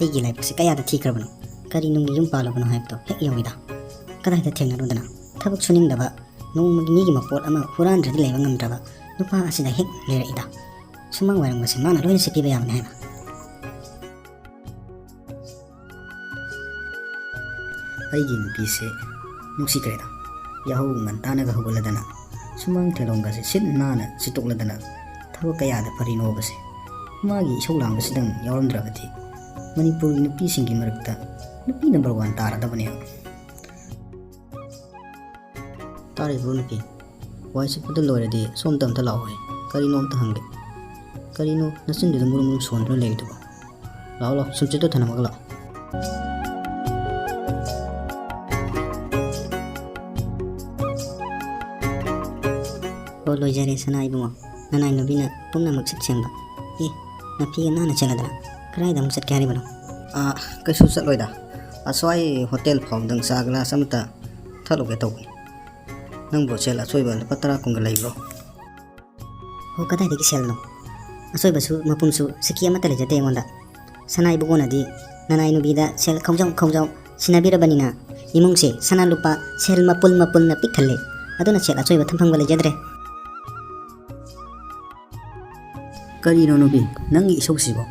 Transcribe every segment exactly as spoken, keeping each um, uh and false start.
ꯑꯩꯒꯤ ꯂꯥꯏꯕꯛꯁꯦ ꯀꯌꯥꯗ ꯊꯤꯈ꯭ꯔꯕꯅꯣ? ꯀꯔꯤ ꯅꯨꯡꯒꯤ ꯌꯨꯝ ꯄꯥꯜꯂꯨꯕꯅꯣ ꯍꯥꯏꯕꯗꯣ ꯍꯦꯛ ꯌꯧꯏꯗ꯫ ꯀꯗꯥꯏꯗ ꯊꯦꯡꯅꯔꯨꯗꯅ? ꯊꯕꯛ ꯁꯨꯅꯤꯡꯗꯕ, ꯅꯣꯡꯃꯒꯤ ꯃꯤꯒꯤ ꯃꯄꯣꯠ ꯑꯃ ꯍꯨꯔꯥꯟꯗ꯭ꯔꯗꯤ ꯂꯩꯕ ꯉꯝꯗ꯭ꯔꯕ ꯅꯨꯄꯥ ꯑꯁꯤꯗ ꯍꯦꯛ ꯂꯩꯔꯛꯏꯗ꯫ ꯁꯨꯃꯥꯡ ꯋꯥꯏꯔꯝꯒꯁꯦ ꯃꯥꯅ ꯂꯣꯏꯅ ꯁꯤꯠꯄꯤꯕ ꯌꯥꯕꯅꯤ ꯍꯥꯏꯕ꯫ ꯑꯩꯒꯤ ꯅꯨꯄꯤꯁꯦ ꯅꯨꯡꯁꯤꯈ꯭ꯔꯦꯗ꯫ ꯌꯥꯍꯧ ꯉꯟꯇꯥꯅꯒ ꯍꯧꯒꯠꯂꯗꯅ, ꯁꯨꯃꯥꯡ ꯊꯦꯂꯣꯡꯒꯁꯦ ꯁꯤꯠ ꯅꯥꯟꯅ ꯁꯤꯠꯇꯣꯛꯂꯗꯅ, ꯊꯕꯛ ꯀꯌꯥꯗ ꯐꯔꯤꯅꯣꯕꯁꯦ꯫ ꯃꯥꯒꯤ ꯏꯁꯧ ꯂꯥꯡꯕꯁꯤꯗꯪ ꯌꯥꯎꯔꯝꯗ꯭ꯔꯕꯗꯤ ꯃꯅꯤꯄꯨꯔꯒꯤ ꯅꯨꯄꯤꯁꯤꯡꯒꯤ ꯃꯔꯛꯇ ꯅꯨꯄꯤ number one ꯇꯥꯔꯗꯕꯅꯦꯕ꯫ ꯇꯥꯔꯤꯕ꯭ꯔꯣ ꯅꯨꯄꯤ? ꯋꯥꯏ ꯁꯤꯠꯄꯗ ꯂꯣꯏꯔꯗꯤ ꯁꯣꯝꯗ ꯑꯝꯇ ꯂꯥꯛꯑꯣꯍꯦ꯫ ꯀꯔꯤꯅꯣ ꯑꯝꯇ ꯍꯪꯒꯦ꯫ ꯀꯔꯤꯅꯣ ꯅꯆꯤꯟꯗꯨꯗ ꯃꯨꯔꯨꯝ ꯃꯨꯔꯨꯝ ꯁꯣꯟꯗꯨꯅ ꯂꯩꯔꯤꯗꯨꯕꯣ? ꯂꯥꯛꯑꯣ ꯂꯥꯛꯑꯣ, ꯁꯨꯝꯆꯤꯠꯇꯣ ꯊꯅꯝꯃꯒ ꯂꯥꯛꯑꯣ꯫ ꯑꯣ, ꯂꯣꯏꯖꯔꯦ ꯁꯅꯥ ꯏꯕꯨꯡꯉꯣ, ꯅꯅꯥꯏ ꯅꯨꯄꯤꯅ ꯄꯨꯝꯅꯃꯛ ꯁꯤꯠ ꯁꯦꯡꯕ꯫ ꯑꯦ, ꯅꯥꯄꯤꯒ ꯅꯥꯟꯅ ꯆꯦꯜꯂꯗꯅ ꯀꯗꯥꯏꯗ ꯑꯃꯨꯛ ꯆꯠꯀꯦ ꯍꯥꯏꯔꯤꯕꯅꯣ? ꯑꯥ, ꯀꯩꯁꯨ ꯆꯠꯂꯣꯏꯗ꯫ ꯑꯁ꯭ꯋꯥꯏ ꯍꯣꯇꯦꯜ ꯐꯥꯎꯗꯪ ꯆꯥ ꯒ꯭ꯂꯥꯁ ꯑꯃꯇ ꯊꯛꯂꯨꯒꯦ ꯇꯧꯕꯅꯤ꯫ ꯅꯪꯕꯨ ꯁꯦꯜ ꯑꯆꯣꯏꯕ ꯂꯨꯄꯥ ꯇꯔꯥ ꯀꯨꯟꯒ ꯂꯩꯕ꯭ꯔꯣ? ꯍꯣ, ꯀꯗꯥꯏꯗꯒꯤ ꯁꯦꯜꯅꯣ? ꯑꯆꯣꯏꯕꯁꯨ ꯃꯄꯨꯝꯁꯨ ꯁꯤꯀꯤ ꯑꯃꯠꯇ ꯂꯩꯖꯗꯦ ꯑꯩꯉꯣꯟꯗ꯫ ꯁꯅꯥ ꯏꯕꯨꯡꯉꯣꯅꯗꯤ ꯅꯅꯥꯏ ꯅꯨꯄꯤꯗ ꯁꯦꯜ ꯈꯧꯖꯥꯎ ꯈꯧꯖꯥꯎ ꯁꯤꯟꯅꯕꯤꯔꯕꯅꯤꯅ ꯏꯃꯨꯡꯁꯦ ꯁꯅꯥ ꯂꯨꯄꯥ ꯁꯦꯜ ꯃꯄꯨꯜ ꯃꯄꯨꯜꯅ ꯄꯤꯛ ꯊꯜꯂꯦ꯫ ꯑꯗꯨꯅ ꯁꯦꯜ ꯑꯆꯣꯏꯕ ꯊꯝꯐꯝꯒ ꯂꯩꯖꯗ꯭ꯔꯦ꯫ ꯀꯔꯤꯅꯣ ꯅꯨꯄꯤ, ꯅꯪꯒꯤ ꯏꯁꯧꯁꯤꯕꯣ?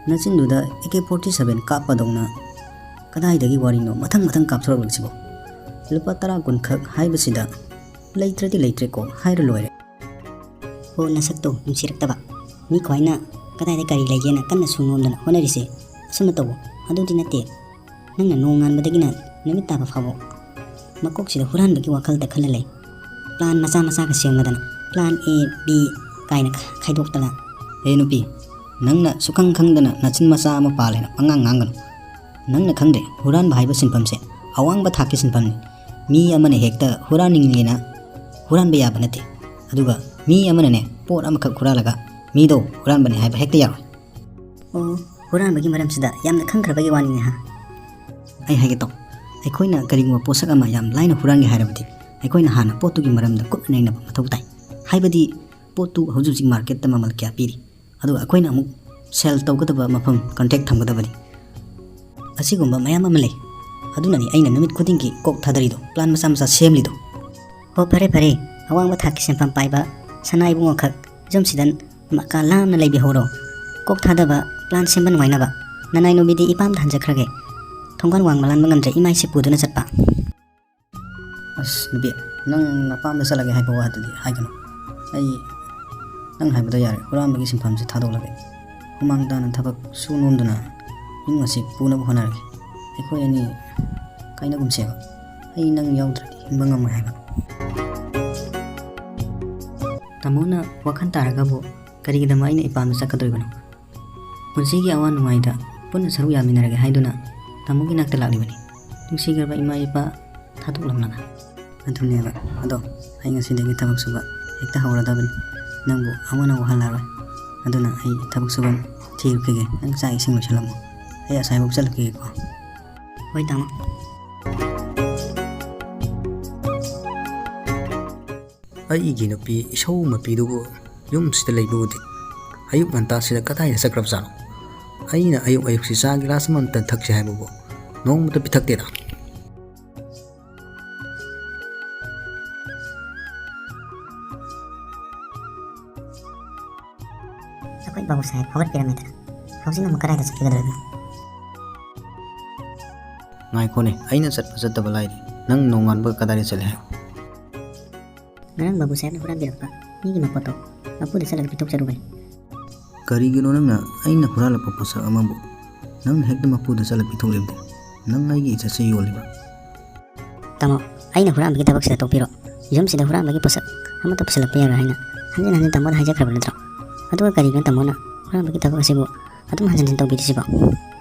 ꯅꯆꯤꯟꯗꯨꯗ ꯑꯦ ꯀꯦ forty seven ꯀꯥꯞꯄꯗꯧꯅ ꯀꯗꯥꯏꯗꯒꯤ ꯋꯥꯔꯤꯅꯣ ꯃꯊꯪ ꯃꯊꯪ ꯀꯥꯞꯊꯣꯔꯛꯂꯤꯁꯤꯕꯣ? ꯂꯨꯄꯥ ꯇꯔꯥ ꯀꯨꯟꯈꯛ ꯍꯥꯏꯕꯁꯤꯗ ꯂꯩꯇ꯭ꯔꯗꯤ ꯂꯩꯇ꯭ꯔꯦꯀꯣ ꯍꯥꯏꯔ ꯂꯣꯏꯔꯦ꯫ ꯍꯣ, ꯅꯁꯛꯇꯣ ꯅꯨꯡꯁꯤꯔꯛꯇꯕ꯫ ꯃꯤ ꯈ꯭ꯋꯥꯏꯅ ꯀꯗꯥꯏꯗ ꯀꯔꯤ ꯂꯩꯒꯦꯅ ꯀꯟꯅ ꯁꯨꯡ ꯅꯣꯝꯗꯅ ꯍꯣꯠꯅꯔꯤꯁꯦ ꯑꯁꯨꯝꯅ ꯇꯧꯋꯣ꯫ ꯑꯗꯨꯗꯤ ꯅꯠꯇꯦ, ꯅꯪꯅ ꯅꯣꯡꯉꯥꯟꯕꯗꯒꯤꯅ ꯅꯨꯃꯤꯠ ꯇꯥꯕ ꯐꯥꯎꯕ ꯃꯀꯣꯛꯁꯤꯗ ꯍꯨꯔꯥꯟꯕꯒꯤ ꯋꯥꯈꯜꯗ ꯈꯜꯂ ꯂꯩ꯫ Plan ꯃꯆꯥ ꯃꯆꯥꯒ ꯁꯦꯝꯂꯗꯅ, plan A, B ꯀꯥꯏꯅ ꯈꯥꯏꯗꯣꯛꯇꯅ꯫ ꯍꯦ ꯅꯨꯄꯤ, ꯅꯪꯅ ꯁꯨꯈꯪ ꯈꯪꯗꯅ ꯅꯆꯤꯟ ꯃꯆꯥ ꯑꯃ ꯄꯥꯜꯂꯦꯅ ꯄꯉꯥꯡ ꯉꯥꯡꯒꯅꯨ꯫ ꯅꯪꯅ ꯈꯪꯗꯦ, ꯍꯨꯔꯥꯟꯕ ꯍꯥꯏꯕ ꯁꯤꯟꯐꯝꯁꯦ ꯑꯋꯥꯡꯕ ꯊꯥꯛꯀꯤ ꯁꯤꯟꯐꯝꯅꯤ꯫ ꯃꯤ ꯑꯃꯅ ꯍꯦꯛꯇ ꯍꯨꯔꯥꯟꯅꯤꯡꯂꯦꯅ ꯍꯨꯔꯥꯟꯕ ꯌꯥꯕ ꯅꯠꯇꯦ꯫ ꯑꯗꯨꯒ ꯃꯤ ꯑꯃꯅꯅꯦ, ꯄꯣꯠ ꯑꯃꯈꯛ ꯍꯨꯔꯥꯜꯂꯒ ꯃꯤꯗꯣ ꯍꯨꯔꯥꯟꯕꯅꯤ ꯍꯥꯏꯕ ꯍꯦꯛꯇ ꯌꯥꯔꯣꯏ꯫ ꯑꯣ, ꯍꯨꯔꯥꯟꯕꯒꯤ ꯃꯔꯝꯁꯤꯗ ꯌꯥꯝꯅ ꯈꯪꯈ꯭ꯔꯕꯒꯤ ꯋꯥꯅꯤꯅꯦ ꯍꯥ? ꯑꯩ ꯍꯥꯏꯒꯦ ꯇꯧ, ꯑꯩꯈꯣꯏꯅ ꯀꯔꯤꯒꯨꯝꯕ ꯄꯣꯠꯁꯛ ꯑꯃ ꯌꯥꯝ ꯂꯥꯏꯅ ꯍꯨꯔꯥꯟꯒꯦ ꯍꯥꯏꯔꯕꯗꯤ, ꯑꯩꯈꯣꯏꯅ ꯍꯥꯟꯅ ꯄꯣꯠꯇꯨꯒꯤ ꯃꯔꯝꯗ ꯀꯨꯞꯅ ꯅꯩꯅꯕ ꯃꯊꯧ ꯇꯥꯏ꯫ ꯍꯥꯏꯕꯗꯤ, ꯄꯣꯠꯇꯨ ꯍꯧꯖꯤꯛ ꯍꯧꯖꯤꯛ marketꯇ ꯃꯃꯜ ꯀꯌꯥ ꯄꯤꯔꯤ, ꯑꯗꯨꯒ ꯑꯩꯈꯣꯏꯅ ꯑꯃꯨꯛ sell ꯇꯧꯒꯗꯕ ꯃꯐꯝ contact ꯊꯝꯒꯗꯕꯅꯤ꯫ ꯑꯁꯤꯒꯨꯝꯕ ꯃꯌꯥꯝ ꯑꯃ ꯂꯩ꯫ ꯑꯗꯨꯅꯅꯤ ꯑꯩꯅ ꯅꯨꯃꯤꯠ ꯈꯨꯗꯤꯡꯒꯤ ꯀꯣꯛ ꯊꯥꯗꯔꯤꯗꯣ, ꯄ꯭ꯂꯥꯟ ꯃꯆꯥ ꯃꯆꯥ ꯁꯦꯝꯂꯤꯗꯣ꯫ ꯍꯣ, ꯐꯔꯦ ꯐꯔꯦ, ꯑꯋꯥꯡꯕ ꯊꯥꯛꯀꯤ ꯁꯤꯟꯐꯝ ꯄꯥꯏꯕ ꯁꯅꯥ ꯏꯕꯨꯡꯉꯣꯈꯛ ꯌꯨꯝꯁꯤꯗ ꯃꯀꯥ ꯂꯥꯝꯅ ꯂꯩꯕꯤꯍꯧꯔꯣ꯫ ꯀꯣꯛ ꯊꯥꯗꯕ, ꯄ꯭ꯂꯥꯟ ꯁꯦꯝꯕ ꯅꯨꯡꯉꯥꯏꯅꯕ꯫ ꯅꯅꯥꯏ ꯅꯨꯄꯤꯗꯤ ꯏꯄꯥꯝꯗ ꯍꯟꯖꯈ꯭ꯔꯒꯦ꯫ ꯊꯣꯡꯒꯥꯟ ꯋꯥꯡꯃ ꯂꯥꯟꯕ ꯉꯝꯗ꯭ꯔꯦ, ꯏꯃꯥ ꯏꯁꯦ ꯄꯨꯗꯨꯅ ꯆꯠꯄ꯫ ꯑꯁ ꯅꯨꯄꯤ, ꯅꯪ ꯅꯄꯥꯝꯗ ꯆꯠꯂꯒꯦ ꯍꯥꯏꯕ ꯋꯥꯗꯨꯗꯤ ꯍꯥꯏꯒꯅꯨ꯫ ꯑꯩ ꯅꯪ ꯍꯥꯏꯕꯗꯣ ꯌꯥꯔꯦ, ꯍꯨꯔꯥꯟꯕꯒꯤ ꯁꯤꯟꯐꯝꯁꯦ ꯊꯥꯗꯣꯛꯂꯒꯦ꯫ ꯍꯨꯃꯥꯡ ꯇꯥꯅ ꯊꯕꯛ ꯁꯨ ꯅꯣꯝꯗꯨꯅ ꯏꯃꯨꯡ ꯑꯁꯤ ꯄꯨꯅꯕ ꯍꯣꯠꯅꯔꯒꯦ꯫ ꯑꯩꯈꯣꯏ ꯑꯅꯤ ꯀꯥꯏꯅꯒꯨꯝꯁꯦꯕ꯫ ꯑꯩ ꯅꯪ ꯌꯥꯎꯗ꯭ꯔꯗꯤ ꯍꯤꯡꯕ ꯉꯝꯃꯣꯏ ꯍꯥꯏꯕ꯫ ꯇꯥꯃꯣꯅ ꯋꯥꯈꯜ ꯇꯥꯔꯒꯕꯨ ꯀꯔꯤꯒꯤꯗꯃꯛ ꯑꯩꯅ ꯏꯄꯥꯝꯗ ꯆꯠꯀꯗꯧꯔꯤꯕꯅꯣ? ꯄꯨꯟꯁꯤꯒꯤ ꯑꯋꯥ ꯅꯨꯡꯉꯥꯏꯗ ꯄꯨꯟꯅ ꯁꯔꯨꯛ ꯌꯥꯃꯤꯟꯅꯔꯒꯦ ꯍꯥꯏꯗꯨꯅ ꯇꯥꯃꯣꯒꯤ ꯅꯥꯛꯇ ꯂꯥꯛꯂꯤꯕꯅꯤ꯫ ꯅꯨꯡꯁꯤꯈ꯭ꯔꯕ ꯏꯃꯥ ꯏꯄꯥ ꯊꯥꯗꯣꯛꯂꯝꯂꯒ꯫ ꯑꯗꯨꯅꯦꯕ꯫ ꯑꯗꯣ ꯑꯩ ꯉꯁꯤꯗꯒꯤ ꯊꯕꯛ ꯁꯨꯕ ꯍꯦꯛꯇ ꯍꯧꯔꯗꯕꯅꯤ꯫ ꯅꯪꯕꯨ ꯑꯃꯨꯛ ꯍꯟꯅ ꯋꯥꯍꯜꯂꯔꯣꯏ꯫ ꯑꯗꯨꯅ ꯑꯩ ꯊꯕꯛ ꯁꯨꯐꯝ ꯊꯤꯔꯨꯈꯤꯒꯦ꯫ ꯅꯪ ꯆꯥꯛ ꯏꯁꯤꯡ ꯂꯣꯏꯁꯤꯜꯂꯝꯃꯣ꯫ ꯑꯩ ꯑꯁꯥꯏꯐꯥꯎ ꯆꯠꯂꯨꯈꯤꯒꯦꯀꯣ꯫ ꯍꯣꯏ ꯇꯥꯃꯣ꯫ ꯑꯩꯒꯤ ꯅꯨꯄꯤ ꯏꯁꯧ ꯃꯄꯤꯗꯨꯕꯨ ꯌꯨꯝꯁꯤꯗ ꯂꯩꯕ ꯎꯗꯦ꯫ ꯑꯌꯨꯛ ꯉꯟꯇꯥꯁꯤꯗ ꯀꯗꯥꯏꯗ ꯆꯠꯈ꯭ꯔꯕꯖꯥꯠꯅꯣ? ꯑꯩꯅ ꯑꯌꯨꯛ ꯑꯌꯨꯛꯁꯤ ꯆꯥ ꯒꯤꯂꯥꯁ ꯑꯃꯃꯝꯇ ꯊꯛꯁꯤ ꯍꯥꯏꯕꯕꯨ ꯅꯣꯡꯃꯇ ꯄꯤꯊꯛꯇꯦꯗ꯫ ꯑꯩꯈꯣꯏ ꯕꯥꯕꯨ ꯁꯥꯍꯦꯕ ꯍꯧꯒꯠꯄꯤꯔꯝꯃꯦꯗꯅ, ꯍꯧꯖꯤꯛꯅ ꯑꯃꯨꯛ ꯀꯗꯥꯏꯗ ꯆꯠꯈꯤꯒꯗꯧꯔꯤꯕꯅꯣ? ꯉꯥꯏꯈꯣꯅꯦ, ꯑꯩꯅ ꯆꯠꯄ ꯆꯠꯇꯕ ꯂꯥꯏꯔꯤ, ꯅꯪ ꯅꯣꯡꯉꯥꯟꯕꯒ ꯀꯗꯥꯏꯗ ꯆꯠꯂꯦ ꯍꯥꯏꯌꯨ? ꯉꯔꯥꯡ ꯕꯥꯕꯨ ꯁꯥꯍꯦꯕꯅ ꯍꯨꯔꯥꯟꯕꯤꯔꯛꯄ ꯃꯤꯒꯤ ꯃꯄꯣꯠꯇꯣ ꯃꯄꯨꯗ ꯆꯠꯂꯒ ꯄꯤꯊꯣꯛꯆꯔꯨꯕꯅꯤ꯫ ꯀꯔꯤꯒꯤꯅꯣ ꯅꯪꯅ ꯑꯩꯅ ꯍꯨꯔꯥꯜꯂꯛꯄ ꯄꯣꯠꯁꯛ ꯑꯃꯕꯨ ꯅꯪꯅ ꯍꯦꯛꯇ ꯃꯄꯨꯗ ꯆꯠꯂ ꯄꯤꯊꯣꯛꯂꯤꯕꯗꯤ? ꯅꯪ ꯑꯩꯒꯤ ꯏꯖꯠꯁꯦ ꯌꯣꯜꯂꯤꯕ? ꯇꯥꯃꯣ, ꯑꯩꯅ ꯍꯨꯔꯥꯟꯕꯒꯤ ꯊꯕꯛꯁꯤꯗ ꯇꯣꯛꯄꯤꯔꯣ꯫ ꯌꯨꯝꯁꯤꯗ ꯍꯨꯔꯥꯟꯕꯒꯤ ꯄꯣꯠꯁꯛ ꯑꯃꯠꯇ ꯄꯨꯁꯤꯜꯂꯛꯄ ꯌꯥꯔꯣꯏ ꯍꯥꯏꯅ ꯍꯟꯖꯤꯟ ꯍꯟꯖꯤꯟ ꯇꯥꯃꯣꯗ ꯍꯥꯏꯖꯈ꯭ꯔꯕ ꯅꯠꯇ꯭ꯔꯣ? ꯑꯗꯨꯒ ꯀꯔꯤꯒꯤꯅꯣ ꯇꯥꯃꯣꯅ ꯍꯨꯔꯥꯟꯕꯒꯤ ꯊꯕꯛ ꯑꯁꯤꯕꯨ ꯑꯗꯨꯝ ꯍꯟꯖꯤꯟ ꯍꯟꯖꯤꯟ ꯇꯧꯕꯤꯔꯤꯁꯤꯕꯣ?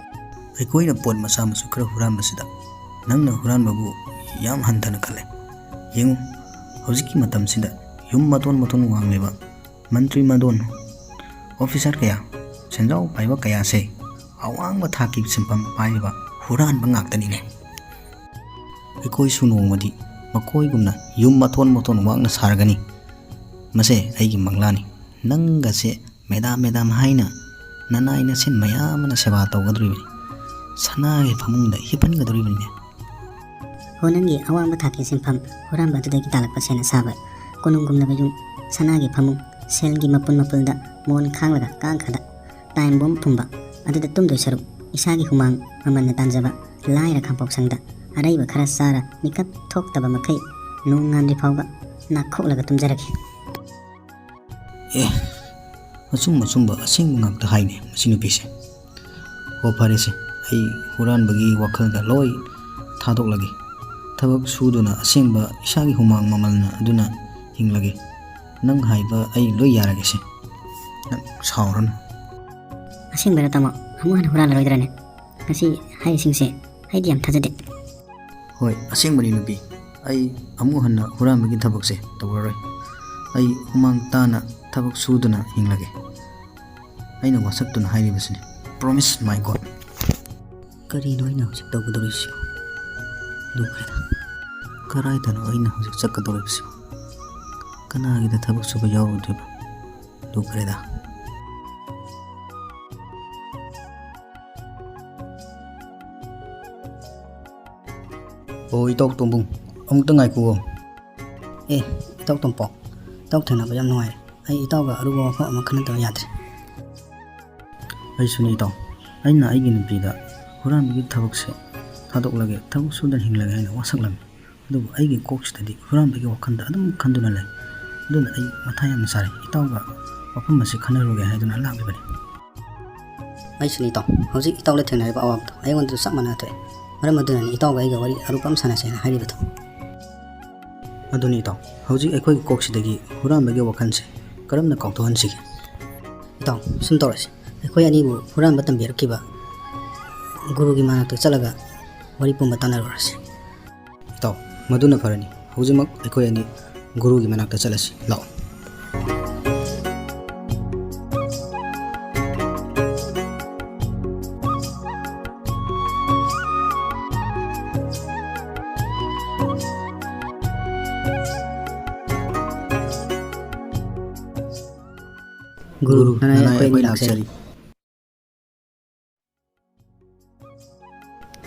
ꯑꯩꯈꯣꯏꯅ ꯄꯣꯠ ꯃꯆꯥ ꯃꯁꯨ ꯈꯔ ꯍꯨꯔꯥꯟꯕꯁꯤꯗ ꯅꯪꯅ ꯍꯨꯔꯥꯟꯕꯕꯨ ꯌꯥꯝ ꯍꯟꯊꯅ ꯈꯜꯂꯦ꯫ ꯌꯦꯡꯉꯨ, ꯍꯧꯖꯤꯛꯀꯤ ꯃꯇꯝꯁꯤꯗ ꯌꯨꯝ ꯃꯊꯣꯟ ꯃꯊꯣꯟ ꯋꯥꯡꯂꯤꯕ ꯃꯟꯇ꯭ꯔꯤ ꯃꯗꯣꯟ, ꯑꯣꯐꯤꯁꯥꯔ ꯀꯌꯥ, ꯁꯦꯟꯖꯥꯎ ꯄꯥꯏꯕ ꯀꯌꯥꯁꯦ ꯑꯋꯥꯡꯕ ꯊꯥꯛꯀꯤ ꯁꯤꯟꯐꯝ ꯄꯥꯏꯔꯤꯕ ꯍꯨꯔꯥꯟꯕ ꯉꯥꯛꯇꯅꯤꯅꯦ꯫ ꯑꯩꯈꯣꯏꯁꯨ ꯅꯣꯡꯃꯗꯤ ꯃꯈꯣꯏꯒꯨꯝꯅ ꯌꯨꯝ ꯃꯊꯣꯟ ꯃꯊꯣꯟ ꯋꯥꯡꯅ ꯁꯥꯔꯒꯅꯤ꯫ ꯃꯁꯦ ꯑꯩꯒꯤ ꯃꯪꯂꯥꯟꯅꯤ꯫ ꯅꯪꯒꯁꯦ ꯃꯦꯗꯥꯝ ꯃꯦꯗꯥꯝ ꯍꯥꯏꯅ ꯅꯅꯥꯏ ꯅꯁꯤꯟ ꯃꯌꯥꯝ ꯑꯃꯅ ꯁꯦꯕꯥ ꯇꯧꯒꯗꯧꯔꯤꯕꯅꯤ꯫ ꯁꯅꯥꯒꯤ ꯐꯃꯨꯡꯗ ꯍꯤꯞꯍꯟꯒꯗꯧꯔꯤꯕꯅꯤꯅꯦ꯫ ꯍꯣ, ꯅꯪꯒꯤ ꯑꯋꯥꯡꯕ ꯊꯥꯛꯀꯤ ꯁꯤꯟꯐꯝ, ꯍꯨꯔꯥꯟꯕ ꯑꯗꯨꯗꯒꯤ ꯇꯥꯜꯂꯛꯄ ꯁꯦꯜꯅ ꯁꯥꯕ ꯀꯣꯅꯨꯡꯒꯨꯝꯂꯕ ꯌꯨꯝ, ꯁꯅꯥꯒꯤ ꯐꯃꯨꯡ, ꯁꯦꯜꯒꯤ ꯃꯄꯨꯟ ꯃꯄꯨꯜꯗ ꯃꯣꯟ ꯈꯥꯡꯂꯒ ꯀꯥꯡꯈꯗ time bomb ꯐꯨꯝꯕ ꯑꯗꯨꯗ ꯇꯨꯝꯗꯣꯏ ꯁꯔꯨꯛ, ꯏꯁꯥꯒꯤ ꯍꯨꯃꯥꯡ ꯃꯃꯜꯅ ꯇꯥꯟꯖꯕ ꯂꯥꯏꯔ ꯈꯥꯡꯄꯣꯛꯁꯪꯗ ꯑꯔꯩꯕ ꯈꯔ ꯆꯥꯔ ꯃꯤꯀꯞ ꯊꯣꯛꯇꯕ ꯃꯈꯩ ꯅꯣꯡꯉꯥꯟꯗ꯭ꯔꯤ ꯐꯥꯎꯕ ꯅꯥꯈꯣꯛꯂꯒ ꯇꯨꯝꯖꯔꯒꯦ꯫ ꯑꯦ, ꯑꯆꯨꯝ ꯑꯆꯨꯝꯕ ꯑꯁꯦꯡꯕ ꯉꯥꯛꯇ ꯍꯥꯏꯅꯦ ꯃꯁꯤ ꯅꯨꯄꯤꯁꯦ꯫ ꯍꯣ, ꯐꯔꯦꯁꯦ, ꯑꯩ ꯍꯨꯔꯥꯟꯕꯒꯤ ꯋꯥꯈꯜꯗ ꯂꯣꯏ ꯊꯥꯗꯣꯛꯂꯒꯦ꯫ ꯊꯕꯛ ꯁꯨꯗꯨꯅ ꯑꯁꯦꯡꯕ ꯏꯁꯥꯒꯤ ꯍꯨꯃꯥꯡ ꯃꯃꯜꯅ ꯑꯗꯨꯅ ꯍꯤꯡꯂꯒꯦ꯫ ꯅꯪ ꯍꯥꯏꯕ ꯑꯩ ꯂꯣꯏ ꯌꯥꯔꯒꯦꯁꯦ꯫ ꯅꯪ ꯁꯥꯎꯔꯅꯨ꯫ ꯑꯁꯦꯡꯕꯔ ꯇꯥꯃꯣ? ꯑꯃꯨꯛ ꯍꯟꯅ ꯍꯨꯔꯥꯜꯂꯔꯣꯏꯗ꯭ꯔꯅꯦ? ꯉꯁꯤ ꯍꯥꯏꯔꯤꯁꯤꯡꯁꯦ ꯑꯩꯗꯤ ꯌꯥꯝ ꯊꯥꯖꯗꯦ꯫ ꯍꯣꯏ, ꯑꯁꯦꯡꯕꯅꯤ ꯅꯨꯄꯤ꯫ ꯑꯩ ꯑꯃꯨꯛ ꯍꯟꯅ ꯍꯨꯔꯥꯟꯕꯒꯤ ꯊꯕꯛꯁꯦ ꯇꯧꯔꯔꯣꯏ꯫ ꯑꯩ ꯍꯨꯃꯥꯡ ꯇꯥꯅ ꯊꯕꯛ ꯁꯨꯗꯨꯅ ꯍꯤꯡꯂꯒꯦ꯫ ꯑꯩꯅ ꯋꯥꯁꯛꯇꯨꯅ ꯍꯥꯏꯔꯤꯕꯁꯤꯅꯤ꯫ Promise, my God꯫ ꯀꯔꯤꯅꯣ ꯑꯩꯅ ꯍꯧꯖꯤꯛ ꯇꯧꯒꯗꯧꯔꯤꯁꯤꯕꯣ? ꯂꯨꯈ꯭ꯔꯦꯗ꯫ ꯀꯔꯥꯏꯗꯅꯣ ꯑꯩꯅ ꯍꯧꯖꯤꯛ ꯆꯠꯀꯗꯧꯔꯤꯕꯁꯤꯕꯣ? ꯀꯅꯥꯒꯤꯗ ꯊꯕꯛ ꯁꯨꯕ ꯌꯥꯎꯔꯨꯗꯣꯏꯕ? ꯂꯨꯈ꯭ꯔꯦꯗ꯫ ꯑꯣ, ꯏꯇꯥꯎ ꯇꯣꯝꯕꯨꯡ, ꯑꯃꯨꯛꯇ ꯉꯥꯏꯈꯨꯑꯣ꯫ ꯑꯦ, ꯏꯇꯥꯎ ꯇꯣꯝꯄꯣꯛ, ꯏꯇꯥꯎ ꯊꯦꯡꯅꯕ ꯌꯥꯝ ꯅꯨꯡꯉꯥꯏꯔꯦ꯫ ꯑꯩ ꯏꯇꯥꯎꯒ ꯑꯔꯨꯕ ꯋꯥꯐꯝ ꯑꯃ ꯈꯟꯅꯗꯕ ꯌꯥꯗ꯭ꯔꯦ꯫ ꯑꯩꯁꯨꯅꯤ ꯏꯇꯥꯎ, ꯑꯩꯅ ꯑꯩꯒꯤ ꯅꯨꯄꯤꯗ ꯍꯨꯔꯥꯟꯕꯒꯤ ꯊꯕꯛꯁꯦ ꯊꯥꯗꯣꯛꯂꯒꯦ, ꯊꯕꯛ ꯁꯨꯗꯅ ꯍꯤꯡꯂꯒꯦ ꯍꯥꯏꯅ ꯋꯥꯁꯛꯂꯝꯃꯤ꯫ ꯑꯗꯨꯕꯨ ꯑꯩꯒꯤ ꯀꯣꯛꯁꯤꯗꯗꯤ ꯍꯨꯔꯥꯟꯕꯒꯤ ꯋꯥꯈꯜꯗ ꯑꯗꯨꯝ ꯈꯟꯗꯨꯅ ꯂꯩ꯫ ꯑꯗꯨꯅ ꯑꯩ ꯃꯊꯥ ꯌꯥꯝꯅ ꯁꯥꯔꯦ꯫ ꯏꯇꯥꯎꯒ ꯋꯥꯐꯝ ꯑꯁꯤ ꯈꯟꯅꯔꯨꯒꯦ ꯍꯥꯏꯗꯨꯅ ꯂꯥꯛꯂꯤꯕꯅꯤ꯫ ꯑꯩꯁꯨꯅꯤ ꯏꯇꯥꯎ, ꯍꯧꯖꯤꯛ ꯏꯇꯥꯎꯅ ꯊꯦꯡꯅꯔꯤꯕ ꯑꯋꯥꯕꯗꯣ ꯑꯩꯉꯣꯟꯗꯁꯨ ꯆꯞ ꯃꯥꯟꯅꯅ ꯊꯣꯛꯑꯦ꯫ ꯃꯔꯝ ꯑꯗꯨꯅꯅꯤ ꯏꯇꯥꯎꯒ ꯑꯩꯒ ꯋꯥꯔꯤ ꯑꯔꯨꯕ ꯑꯃ ꯁꯥꯟꯅꯁꯦꯅ ꯍꯥꯏꯔꯤꯕꯗꯣ꯫ ꯑꯗꯨꯅꯤ ꯏꯇꯥꯎ, ꯍꯧꯖꯤꯛ ꯑꯩꯈꯣꯏꯒꯤ ꯀꯣꯛꯁꯤꯗꯒꯤ ꯍꯨꯔꯥꯟꯕꯒꯤ ꯋꯥꯈꯜꯁꯦ ꯀꯔꯝꯅ ꯀꯥꯎꯊꯣꯛꯍꯟꯁꯤꯒꯦ? ꯏꯇꯥꯎ, ꯁꯨꯝ ꯇꯧꯔꯁꯤ꯫ ꯑꯩꯈꯣꯏ ꯑꯅꯤꯕꯨ ꯍꯨꯔꯥꯟꯕ ꯇꯝꯕꯤꯔꯛꯈꯤꯕ ꯒꯨꯔꯨꯒꯤ ꯃꯅꯥꯛꯇ ꯆꯠꯂꯒ ꯋꯥꯔꯤ ꯄꯨꯝꯕ ꯇꯥꯟꯅꯔꯨꯔꯁꯤ꯫ ꯏꯇꯥꯎ, ꯃꯗꯨꯅ ꯐꯔꯅꯤ꯫ ꯍꯧꯖꯤꯛꯃꯛ ꯑꯩꯈꯣꯏ ꯑꯅꯤ ꯒꯨꯔꯨꯒꯤ ꯃꯅꯥꯛꯇ ꯆꯠꯂꯁꯤ꯫ ꯂꯥꯛꯑꯣ꯫ ꯒꯨꯔꯨ, ꯅꯅꯥꯏ ꯑꯩꯈꯣꯏ ꯑꯅꯤ ꯂꯥꯛꯆꯔꯤ꯫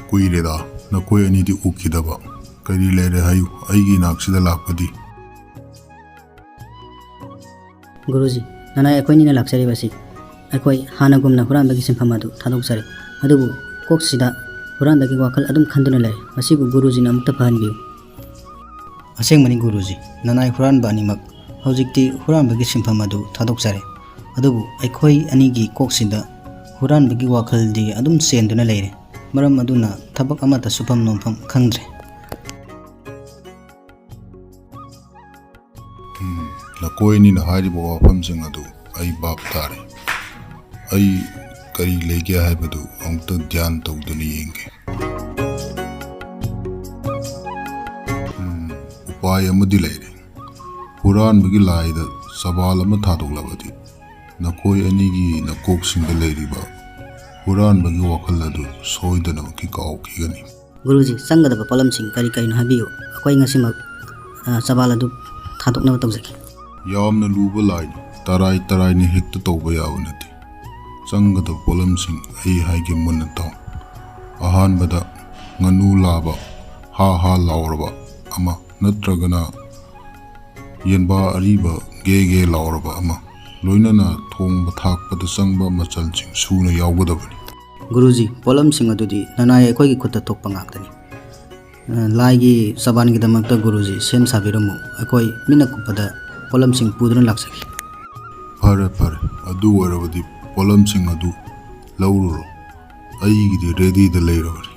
ꯀꯨꯏꯔꯦꯗ ꯅꯈꯣꯏ ꯑꯅꯤꯗꯤ ꯎꯈꯤꯗꯕ꯫ ꯀꯔꯤ ꯂꯩꯔꯦ ꯍꯥꯏꯌꯨ, ꯑꯩꯒꯤ ꯏꯅꯥꯛꯁꯤꯗ ꯂꯥꯛꯄꯗꯤ꯫ ꯒꯨꯔꯨꯖꯤ, ꯅꯅꯥꯏ ꯑꯩꯈꯣꯏꯅꯤꯅ ꯂꯥꯛꯆꯔꯤꯕꯁꯤ ꯑꯩꯈꯣꯏ ꯍꯥꯟꯅꯒꯨꯝꯅ ꯍꯨꯔꯥꯟꯕꯒꯤ ꯁꯤꯟꯐꯝ ꯑꯗꯨ ꯊꯥꯗꯣꯛꯆꯔꯦ꯫ ꯑꯗꯨꯕꯨ ꯀꯣꯛꯁꯤꯗ ꯍꯨꯔꯥꯟꯕꯒꯤ ꯋꯥꯈꯜ ꯑꯗꯨꯝ ꯈꯟꯗꯨꯅ ꯂꯩꯔꯦ꯫ ꯃꯁꯤꯕꯨ ꯒꯨꯔꯨꯖꯤꯅ ꯑꯃꯨꯛꯇ ꯐꯍꯟꯕꯤꯌꯨ꯫ ꯑꯁꯦꯡꯕꯅꯤ ꯒꯨꯔꯨꯖꯤ, ꯅꯅꯥꯏ ꯍꯨꯔꯥꯟꯕ ꯑꯅꯤꯃꯛ ꯍꯧꯖꯤꯛꯇꯤ ꯍꯨꯔꯥꯟꯕꯒꯤ ꯁꯤꯟꯐꯝ ꯑꯗꯨ ꯊꯥꯗꯣꯛꯆꯔꯦ꯫ ꯑꯗꯨꯕꯨ ꯑꯩꯈꯣꯏ ꯑꯅꯤꯒꯤ ꯀꯣꯛꯁꯤꯗ ꯍꯨꯔꯥꯟꯕꯒꯤ ꯋꯥꯈꯜꯗꯤ ꯑꯗꯨꯝ ꯆꯦꯟꯗꯨꯅ ꯂꯩꯔꯦ꯫ ꯃꯔꯝ ꯑꯗꯨꯅ ꯊꯕꯛ ꯑꯃꯠꯇ ꯁꯨꯐꯝ ꯅꯣꯝꯐꯝ ꯈꯪꯗ꯭ꯔꯦ꯫ ꯎꯝ, ꯅꯈꯣꯏ ꯑꯅꯤꯅ ꯍꯥꯏꯔꯤꯕ ꯋꯥꯐꯝꯁꯤꯡ ꯑꯗꯨ ꯑꯩ ꯚꯥꯞ ꯇꯥꯔꯦ꯫ ꯑꯩ ꯀꯔꯤ ꯂꯩꯒꯦ ꯍꯥꯏꯕꯗꯨ ꯑꯃꯨꯛꯇ ꯙ꯭ꯌꯥꯟ ꯇꯧꯗꯨꯅ ꯌꯦꯡꯒꯦ꯫ ꯎꯝ, ꯎꯄꯥꯏ ꯑꯃꯗꯤ ꯂꯩꯔꯦ꯫ ꯍꯨꯔꯥꯟꯕꯒꯤ ꯂꯥꯏꯗ ꯁꯕꯥꯜ ꯑꯃ ꯊꯥꯗꯣꯛꯂꯕꯗꯤ ꯅꯈꯣꯏ ꯑꯅꯤꯒꯤ ꯅꯀꯣꯛꯁꯤꯡꯗ ꯂꯩꯔꯤꯕ ꯍꯨꯔꯥꯟꯕꯒꯤ ꯋꯥꯈꯜ ꯑꯗꯨ ꯁꯣꯏꯗꯅꯃꯛꯀꯤ ꯀꯥꯎꯈꯤꯒꯅꯤ꯫ ꯒꯨꯔꯨꯖꯤ, ꯆꯪꯒꯗꯕ ꯄꯣꯠꯂꯝꯁꯤꯡ ꯀꯔꯤ ꯀꯔꯤꯅꯣ ꯍꯥꯏꯕꯤꯌꯨ꯫ ꯑꯩꯈꯣꯏ ꯉꯁꯤꯃꯛ, ꯑ, ꯆꯕꯥꯜ ꯑꯗꯨ ꯊꯥꯗꯣꯛꯅꯕ ꯇꯧꯖꯒꯦ꯫ ꯌꯥꯝꯅ ꯂꯨꯕ ꯂꯥꯏꯅꯤ, ꯇꯔꯥꯏ ꯇꯔꯥꯏꯅ ꯍꯦꯛꯇ ꯇꯧꯕ ꯌꯥꯕ ꯅꯠꯇꯦ꯫ ꯆꯪꯒꯗꯕ ꯄꯣꯠꯂꯝꯁꯤꯡ ꯑꯩ ꯍꯥꯏꯒꯦ ꯃꯨꯟꯅ ꯇꯥꯎ꯫ ꯑꯍꯥꯟꯕꯗ ꯉꯥꯅꯨ ꯂꯥꯕ ꯍꯥ ꯍꯥ ꯂꯥꯎꯔꯕ ꯑꯃ, ꯅꯠꯇ꯭ꯔꯒꯅ ꯌꯦꯟꯕꯥ ꯑꯔꯤꯕ ꯒꯦ ꯒꯦ ꯂꯥꯎꯔꯕ ꯑꯃ, ꯂꯣꯏꯅꯅ ꯊꯣꯡꯕ ꯊꯥꯛꯄꯗ ꯆꯪꯕ ꯃꯆꯜꯁꯤꯡ ꯁꯨꯅ ꯌꯥꯎꯒꯗꯕꯅꯤ꯫ ꯒꯨꯔꯨꯖꯤ, ꯄꯣꯠꯂꯝꯁꯤꯡ ꯑꯗꯨꯗꯤ ꯅꯅꯥꯏ ꯑꯩꯈꯣꯏꯒꯤ ꯈꯨꯠꯇ ꯊꯣꯛꯄ ꯉꯥꯛꯇꯅꯤ꯫ ꯑ, ꯂꯥꯏꯒꯤ ꯆꯕꯥꯟꯒꯤꯗꯃꯛꯇ ꯒꯨꯔꯨꯖꯤ ꯁꯦꯝ ꯁꯥꯕꯤꯔꯝꯃꯨ꯫ ꯑꯩꯈꯣꯏ ꯃꯤꯠꯅ ꯀꯨꯞꯄꯗ ꯄꯣꯠꯂꯝꯁꯤꯡ ꯄꯨꯗꯨꯅ ꯂꯥꯛꯆꯒꯦ꯫ ꯐꯔꯦ, ꯐꯔꯦ꯫ ꯑꯗꯨ ꯑꯣꯏꯔꯕꯗꯤ ꯄꯣꯠꯂꯝꯁꯤꯡ ꯑꯗꯨ ꯂꯧꯔꯨꯔꯣ꯫ ꯑꯩꯒꯤꯗꯤ ꯔꯦꯗꯤꯗ ꯂꯩꯔꯕꯅꯤ꯫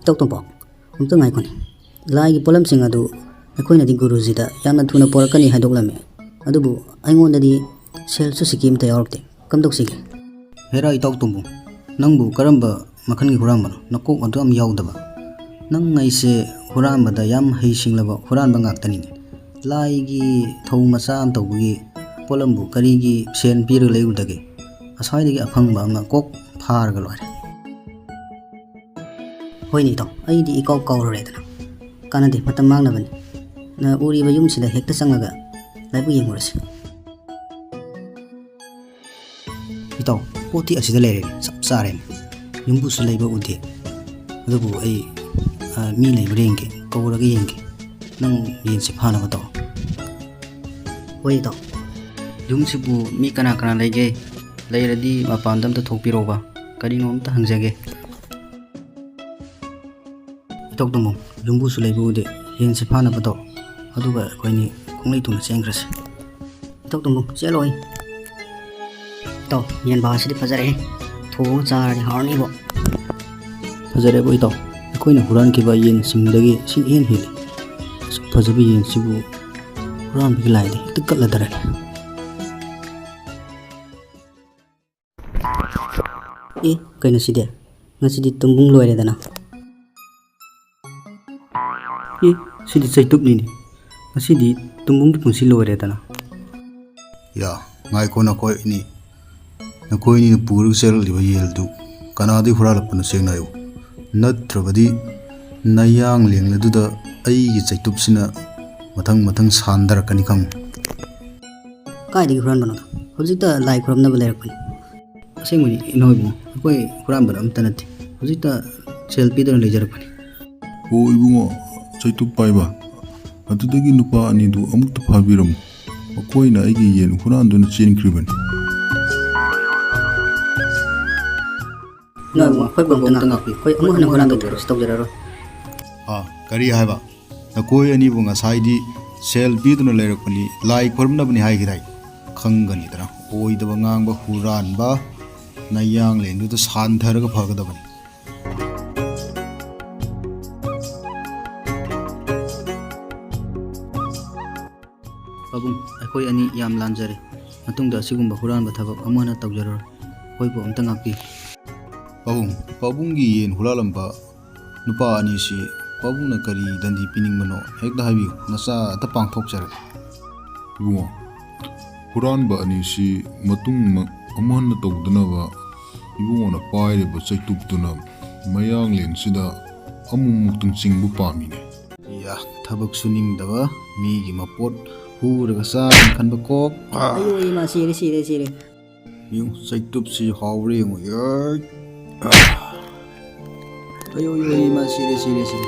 ꯏꯇꯥꯎ ꯇꯣꯝꯄꯥꯎ, ꯑꯝꯇ ꯉꯥꯏꯈꯣꯅꯦ꯫ ꯂꯥꯏꯒꯤ ꯄꯣꯠꯂꯝꯁꯤꯡ ꯑꯗꯨ ꯑꯩꯈꯣꯏꯅꯗꯤ ꯒꯨꯔꯨꯖꯤꯗ ꯌꯥꯝꯅ ꯊꯨꯅ ꯄꯣꯔꯛꯀꯅꯤ ꯍꯥꯏꯗꯣꯛꯂꯝꯃꯤ, ꯑꯗꯨꯕꯨ ꯑꯩꯉꯣꯟꯗꯗꯤ ꯁꯦꯜꯁꯨ ꯁꯤꯀꯤ ꯑꯝꯇ ꯌꯥꯎꯔꯛꯇꯦ꯫ ꯀꯝꯗꯧꯁꯤꯒꯦ? ꯍꯦꯔꯥ ꯏꯇꯥꯎ ꯇꯣꯝꯕꯨ, ꯅꯪꯕꯨ ꯀꯔꯝꯕ ꯃꯈꯜꯒꯤ ꯍꯨꯔꯥꯟꯕꯅꯣ? ꯅꯀꯣꯛ ꯑꯗꯨ ꯌꯥꯝ ꯌꯥꯎꯗꯕ꯫ ꯅꯪ ꯑꯩꯁꯦ ꯍꯨꯔꯥꯟꯕꯗ ꯌꯥꯝ ꯍꯩꯁꯤꯡꯂꯕ ꯍꯨꯔꯥꯟꯕ ꯉꯥꯛꯇꯅꯤꯅꯦ꯫ ꯂꯥꯏꯒꯤ ꯊꯧ ꯃꯆꯥ ꯑꯃ ꯇꯧꯕꯒꯤ ꯄꯣꯠꯂꯝꯕꯨ ꯀꯔꯤꯒꯤ ꯁꯦꯟ ꯄꯤꯔꯒ ꯂꯩꯔꯨꯗꯒꯦ? ꯑꯁ꯭ꯋꯥꯏꯗꯒꯤ ꯑꯐꯪꯕ ꯑꯃ ꯀꯣꯛ ꯐꯥꯔꯒ ꯂꯣꯏꯔꯦ꯫ ꯍꯣꯏꯅꯦ ꯏꯇꯥꯎ, ꯑꯩꯗꯤ ꯏꯀꯥꯎ ꯀꯥꯎꯔꯨꯔꯦꯗꯅ꯫ ꯀꯥꯟꯅꯗꯦ, ꯃꯇꯝ ꯃꯥꯡꯅꯕꯅꯤ꯫ ꯅ ꯎꯔꯤꯕ ꯌꯨꯝꯁꯤꯗ ꯍꯦꯛꯇ ꯆꯪꯂꯒ ꯂꯥꯏꯕꯛ ꯌꯦꯡꯉꯨꯔꯁꯤ꯫ ꯏꯇꯥꯎ, ꯄꯣꯠꯇꯤ ꯑꯁꯤꯗ ꯂꯩꯔꯦ, ꯆꯞ ꯆꯥꯔꯦ꯫ ꯌꯨꯝꯕꯨꯁꯨ ꯂꯩꯕ ꯎꯗꯦ꯫ ꯑꯗꯨꯕꯨ ꯑꯩ, ꯑ, ꯃꯤ ꯂꯩꯕ꯭ꯔꯥ ꯌꯦꯡꯒꯦ, ꯀꯧꯔꯒ ꯌꯦꯡꯒꯦ꯫ ꯅꯪ ꯌꯦꯟꯁꯤ ꯐꯥꯅꯕ ꯇꯧ꯫ ꯍꯣꯏ ꯏꯇꯥꯎ꯫ ꯌꯨꯝꯁꯤꯕꯨ ꯃꯤ ꯀꯅꯥ ꯀꯅꯥ ꯂꯩꯒꯦ? ꯂꯩꯔꯗꯤ ꯃꯄꯥꯟꯗ ꯑꯝꯇ ꯊꯣꯛꯄꯤꯔꯣꯕ꯫ ꯀꯔꯤꯅꯣ ꯑꯝꯇ ꯍꯪꯖꯒꯦ꯫ ꯏꯇꯥꯎ ꯇꯣꯝꯕꯣꯝ, ꯌꯨꯝꯕꯨꯁꯨ ꯂꯩꯕ ꯎꯗꯦ꯫ ꯌꯦꯟꯁꯤ ꯐꯥꯅꯕ ꯇꯧ꯫ ꯑꯗꯨꯒ ꯑꯩꯈꯣꯏꯅꯤ ꯈꯣꯡꯂꯩ ꯊꯨꯅ ꯆꯦꯟꯈ꯭ꯔꯁꯤ꯫ ꯏꯇꯥꯎ ꯇꯣꯝꯕꯣꯝ, ꯆꯦꯜꯂꯣꯏ꯫ ꯏꯇꯥꯎ, ꯌꯦꯟꯕꯥꯁꯤꯗꯤ ꯐꯖꯔꯦꯍꯦ꯫ ꯊꯣꯡꯉ ꯆꯥꯔꯗꯤ ꯍꯥꯎꯔꯅꯤꯕꯣ꯫ ꯐꯖꯔꯦꯕꯣ ꯏꯇꯥꯎ꯫ ꯑꯩꯈꯣꯏꯅ ꯍꯨꯔꯥꯟꯈꯤꯕ ꯌꯦꯟꯁꯤꯡꯗꯒꯤ ꯁꯤ ꯏꯍꯦꯟ ꯍꯦꯜꯂꯤ꯫ ꯑꯁꯨꯛ ꯐꯖꯕ ꯌꯦꯟꯁꯤꯕꯨ ꯍꯨꯔꯥꯟꯕꯒꯤ ꯂꯥꯏꯗ ꯍꯦꯛꯇ ꯀꯠꯂꯗꯔꯅꯦ꯫ ꯑꯦ, ꯀꯩꯅꯣ ꯁꯤꯗꯤ? ꯉꯁꯤꯗꯤ ꯇꯨꯝꯕꯨꯡ ꯂꯣꯏꯔꯦꯗꯅ꯫ ꯑꯦ, ꯁꯤꯗꯤ ꯆꯩꯇꯨꯞꯅꯤꯅꯦ꯫ ꯉꯁꯤꯗꯤ ꯇꯨꯝꯕꯨꯡꯒꯤ ꯄꯨꯟꯁꯤ ꯂꯣꯏꯔꯦꯗꯅ꯫ ꯌꯥ, ꯉꯥꯏꯈꯣ ꯅꯈꯣꯏ ꯑꯅꯤ꯫ ꯅꯈꯣꯏ ꯑꯅꯤꯅ ꯄꯨꯔꯒ ꯆꯦꯜꯂꯛꯂꯤꯕ ꯌꯦꯟꯗꯨ ꯀꯅꯥꯗꯒꯤ ꯍꯨꯔꯥꯜꯂꯛꯄꯅꯣ ꯁꯦꯡꯅ ꯍꯥꯏꯌꯨ꯫ ꯅꯠꯇ꯭ꯔꯕꯗꯤ ꯅꯌꯥꯡ ꯂꯦꯡꯂꯗꯨꯗ ꯑꯩꯒꯤ ꯆꯩꯇꯨꯞꯁꯤꯅ ꯃꯊꯪ ꯃꯊꯪ ꯁꯥꯟꯊꯔꯛꯀꯅꯤ ꯈꯪꯉꯨ꯫ ꯀꯥꯏꯗꯒꯤ ꯍꯨꯔꯥꯟꯕꯅꯣꯗ? ꯍꯧꯖꯤꯛꯇ ꯂꯥꯏ ꯈꯨꯔꯨꯝꯅꯕ ꯂꯩꯔꯛꯄꯅꯤ꯫ ꯑꯁꯦꯡꯕꯅꯤ ꯏꯅꯥꯎ ꯏꯕꯨꯡꯉꯣ, ꯑꯩꯈꯣꯏ ꯍꯨꯔꯥꯟꯕꯗꯣ ꯑꯝꯇ ꯅꯠꯇꯦ꯫ ꯍꯧꯖꯤꯛꯇ ꯁꯦꯜ ꯄꯤꯗꯨꯅ ꯂꯩꯖꯔꯛꯄꯅꯤ꯫ ꯍꯣ ꯏꯕꯨꯡꯉꯣ, ꯆꯩꯇꯨꯞ ꯄꯥꯏꯕ, ꯑꯗꯨꯗꯒꯤ ꯅꯨꯄꯥ ꯑꯅꯤꯗꯨ ꯑꯃꯨꯛꯇ ꯐꯥꯕꯤꯔꯝꯃꯨ꯫ ꯃꯈꯣꯏꯅ ꯑꯩꯒꯤ ꯌꯦꯟ ꯍꯨꯔꯥꯟꯗꯨꯅ ꯆꯦꯟꯈ꯭ꯔꯤꯕꯅꯤ꯫ ꯏꯅꯥꯎ ꯏꯕꯨꯡꯉꯣ, ꯑꯩꯈꯣꯏꯕꯨ ꯑꯝꯇ ꯉꯥꯛꯄꯤꯌꯨ꯫ ꯑꯩꯈꯣꯏ ꯑꯃꯨꯛ ꯍꯟꯅ ꯍꯨꯔꯥꯟꯕ ꯊꯕꯛꯁꯤ ꯇꯧꯖꯔꯔꯣꯏ꯫ ꯑꯥ, ꯀꯔꯤ ꯍꯥꯏꯕ? ꯅꯈꯣꯏ ꯑꯅꯤꯕꯨ ꯉꯁꯥꯏꯗꯤ ꯁꯦꯜ ꯄꯤꯗꯨꯅ ꯂꯩꯔꯛꯄꯅꯤ, ꯂꯥꯏ ꯈꯨꯔꯨꯝꯅꯕꯅꯤ ꯍꯥꯏꯈꯤꯗꯥꯏ? ꯈꯪꯒꯅꯤꯗꯅ, ꯑꯣꯏꯗꯕ ꯉꯥꯡꯕ ꯍꯨꯔꯥꯟꯕ, ꯅꯌꯥꯡꯂꯦꯟꯗꯨꯗ ꯁꯥꯟꯊꯔꯒ ꯐꯒꯗꯕꯅꯤ꯫ ꯄꯥꯕꯨꯡ, ꯑꯩꯈꯣꯏ ꯑꯅꯤ ꯌꯥꯝ ꯂꯥꯟꯖꯔꯦ꯫ ꯃꯇꯨꯡꯗ ꯑꯁꯤꯒꯨꯝꯕ ꯍꯨꯔꯥꯟꯕ ꯊꯕꯛ ꯑꯃꯨꯛ ꯍꯟꯅ ꯇꯧꯖꯔꯔꯣꯏ꯫ ꯑꯩꯈꯣꯏꯕꯨ ꯑꯝꯇ ꯉꯥꯛꯄꯤꯌꯨ꯫ ꯄꯥꯕꯨꯡ, ꯄꯥꯕꯨꯡꯒꯤ ꯌꯦꯟ ꯍꯨꯔꯥꯜꯂꯝꯕ ꯅꯨꯄꯥ ꯑꯅꯤꯁꯤ ꯄꯥꯕꯨꯡꯅ ꯀꯔꯤ ꯗꯟꯗꯤ ꯄꯤꯅꯤꯡꯕꯅꯣ ꯍꯦꯛꯇ ꯍꯥꯏꯕꯤꯌꯨ, ꯃꯆꯥ ꯑꯇ ꯄꯥꯡꯊꯣꯛꯆꯔꯒꯦ꯫ ꯏꯕꯨꯡꯉꯣ, ꯍꯨꯔꯥꯟꯕ ꯑꯅꯤꯁꯤ ꯃꯇꯨꯡ ꯃ-, ꯑꯃꯨꯛ ꯍꯟꯅ ꯇꯧꯗꯅꯕ ꯏꯕꯨꯡꯉꯣꯅ ꯄꯥꯏꯔꯤꯕ ꯆꯩꯇꯨꯞꯇꯨꯅ ꯃꯌꯥꯡꯂꯦꯟꯁꯤꯗ ꯑꯃꯨꯛꯃꯨꯛꯇꯪ ꯆꯤꯡꯕ ꯄꯥꯝꯃꯤꯅꯦ꯫ ꯊꯕꯛ ꯁꯨꯅꯤꯡꯗꯕ, ꯃꯤꯒꯤ ꯃꯄꯣꯠ ꯍꯨꯔꯒ ꯆꯥꯒꯦꯅ ꯈꯟꯕ ꯀꯣꯛ꯫ ꯑꯥ, ꯑꯌꯣ, ꯏꯃꯥ, ꯁꯤꯔꯦ, ꯁꯤꯔꯦ, ꯁꯤꯔꯦ꯫ ꯌꯦꯡꯉꯨ, ꯆꯩꯇꯨꯞꯁꯤ ꯍꯥꯎꯕ꯭ꯔꯥ ꯌꯦꯡꯉꯨ꯫ ꯌꯥꯏ꯫ ꯑꯥ, ꯑꯌꯣ, ꯑꯌꯣ, ꯏꯃꯥ, ꯁꯤꯔꯦ, ꯁꯤꯔꯦ, ꯁꯤꯔꯦ꯫